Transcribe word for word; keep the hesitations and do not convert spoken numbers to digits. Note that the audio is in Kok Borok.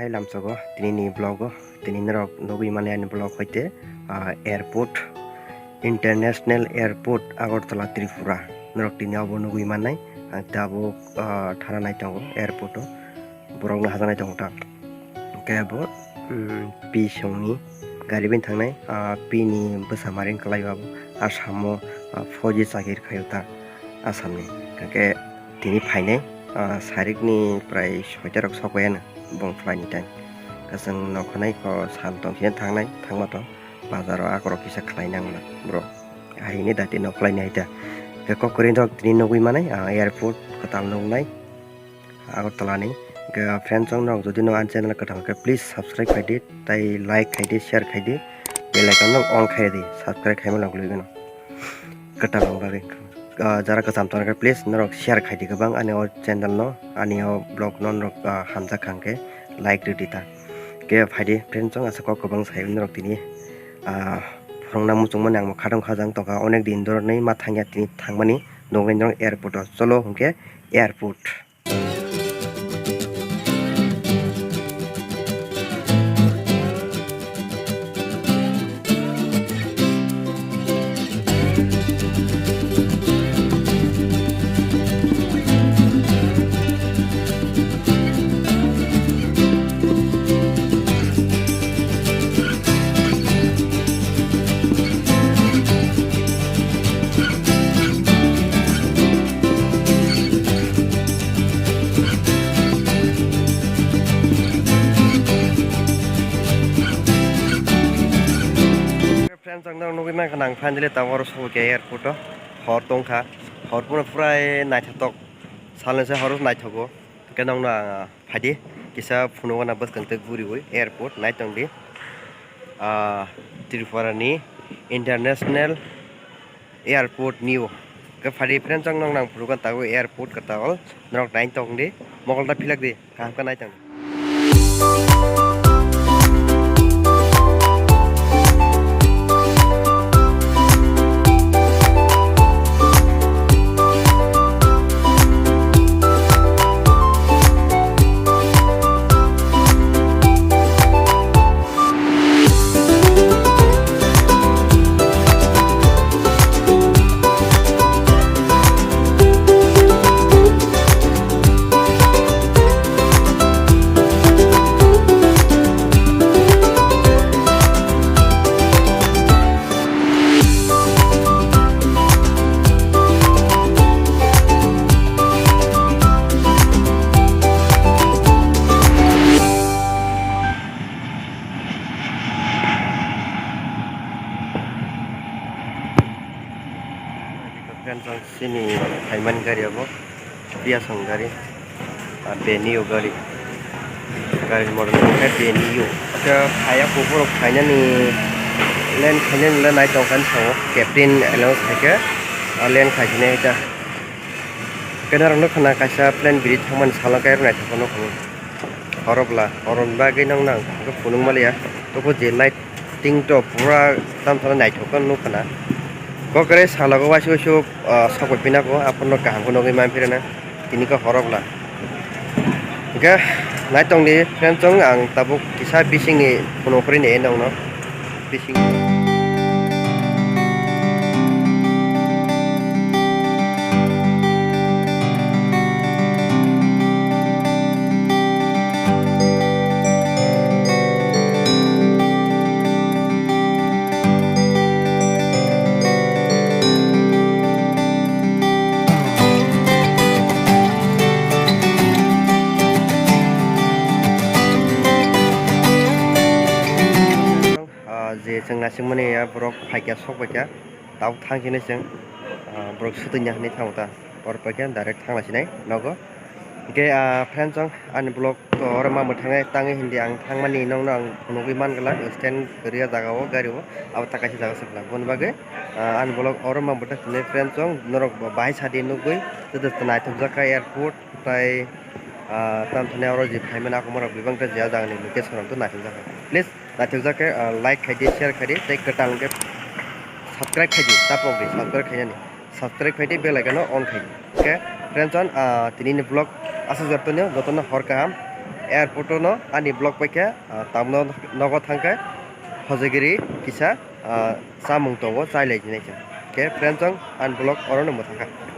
Lamsogo tini ni vlog o, tini norok nugwi mani ani vlog hoite, ah, airport, International Airport Agartala Tripura. Norok tini abo nugwi mannai, ang tabuk, ah, thana nai tongo airport o, borok no hajaknai tongo ta. Hwnkhe abo, um, P songni gari bai thangnai, ah, P ni bwsa maring kwlai o abo, Assam o, ah, fauji chakiri khai o ta Assam ni. Hwnkhe tini phainai, ah, sarikni prai soita rok sok bai ano bong phlai ni time. Kasang nokhanai ko sal tong sini thangnai, thangma to bazar o akorok kisa khlai nang na bro. Ahini dati nok khlai ni hai ta. Hwnkhe kok kwrwi rok tini nugwi manai, ah, airport kwtal nuknai. Agartala ni. Hwnkhe friends rok, norok jodi no ani channel kwtal khe please subscribe khai di, tai like khai di, share khai di, bell icon no on khai di, subscribe khai mano logwi gano kwtal wng bagwi. Ah, jara kwcham tong khe please norok share khai di kwbang ani o channel no, ani o vlog no norok, ah, hamjak kha hwnkhe like rw di ta. Hwnkhe phai di friends rok, asa kok kwbang sai norok tini, ah, phwrwngna muchung mani ang bo khatong khajang tongkha, onek din dorok nai ma thangya tini thangmani nugwi norok airport o cholo hwnkhe airport. Friends, ang norok nugwi mankha, ang finally tabuk oro sogwi kha airport o. Hor tongkha, hor phano pura naithotok, salnwsa hor naithogo. Hwnkhe nokno ang, ah, phaidi, kisa phunukgana bwskang tei guriwi airport naitongdi. Ah, Tripura ni International Airport new. Hwnkhe phaidi friends, ang nokno ang phunukgana tabuk airport kwtal, norok naitongdi, mokol ta philakdi. Kaham khe naitong. Friends, ang chini phaimani gari abo, Piasong gari, ah, Benio gari, gari model khe Benio. Khe phaiya kuphur phainani lane khainani le naitongkha ni sao, captain allow khaikhe, ah, lane khaisinai ta. Khe norok nukha na kaisa plane biri thangmani salo khe naithokkhe nukha. Horo bwla, horoni bagwi nokno ang phunuk maliya. Toko je lighting to pura tamo tamo naithok khe nukha na. Kokre salogo waisa waisa, ah, sokbai phina kho, aphuru kaham khe nugwi man phirana. Tini khe horo bwla. Hwnkhe naitongdi friends, chwng ang tabuk kisa bisingni phunuk phuri ni nokno. Bising. Ah, je chwng naisingmani ya borok phaikya, sok baikya, tabuk thang hinwi chwng, ah, borok swtwngya hinwi thango ta, oro paikha direct thang laisinai nogo. Hwnkhe, ah, friends, chwng ani vlog to oro ma mwthangwi tangwi hindi ang thangmani nokno ang phunugwi man glak, stand kwrwi o jaga o gari o, abo ta kaisa jaga se glak. Boni bagwi, ah, ani vlog oro ma mwthang hinwi friends, chwng norok bahai sadi nukgwi joto naithokjak kha airport. Tai, ah, tamo thani oro je phaimani akhorok bebak khe je ah jagani location rok naithokjak kha. Please naithokjak khe, ah, like khai di, share khai di, tei kwtal hwnkhe subscribe khai di, tapok di, subscribe khainani. Subscribe khai di, bell icon no on khai di. Hwnkhe friends, ah, tini ni vlog aswk jora tonio, jotono hor kaham. Airport o no ani vlog paikha, ah, tamno nogo thangkha, hojagiri kisa, ah, chamung tongo, chai lai jinai kha. Khe friends, ang ani vlog orono mwthangkha.